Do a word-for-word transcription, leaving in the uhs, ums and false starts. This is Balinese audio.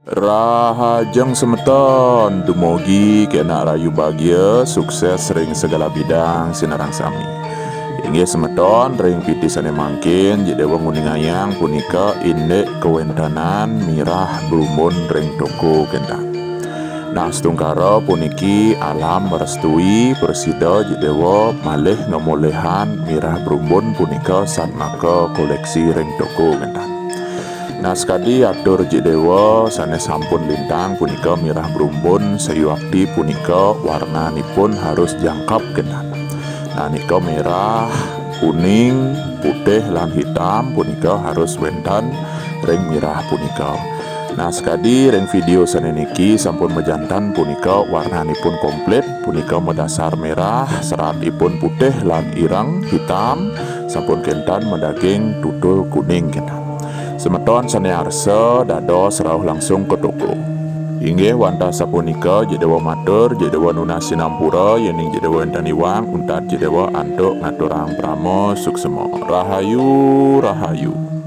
Rahajeng semeton, dumogi kenak rahayu bagia, sukses ring segala bidang sinareng sami. Inggih semeton, ring piti sane mangkin, Jik Dewa nguningayang punika indik kawentenan mirah brumbun ring toko kenten. Nah, setungkara puniki alam merestui prasida Jik Dewa malih ngamolihang mirah brumbun punika satmaka koleksi ring toko kenten. Nah, sakadi atur Jik Dewa sane sampun lintang punika mirah brumbun sayuakti punika warnanipun harus jangkep kenten. Nah, nika merah, kuning, putih, lan hitam punika harus wenten ring mirah punika. Nah, sakadi ring video sane niki sampun majanten punika warnanipun komplit, punika madasar merah, seratipun putih lan ireng, hitam, sampun kenten madaging tutul kuning kenten. Semeton sane arsa dados rauh langsung ka toko. Inggih wantah sapunika, Jik Dewa matur, Jik Dewa nunas sinampura, yening Jik Dewa wenten iwang, untat Jik Dewa antuk ngaturang parama suksema. Rahayu, rahayu.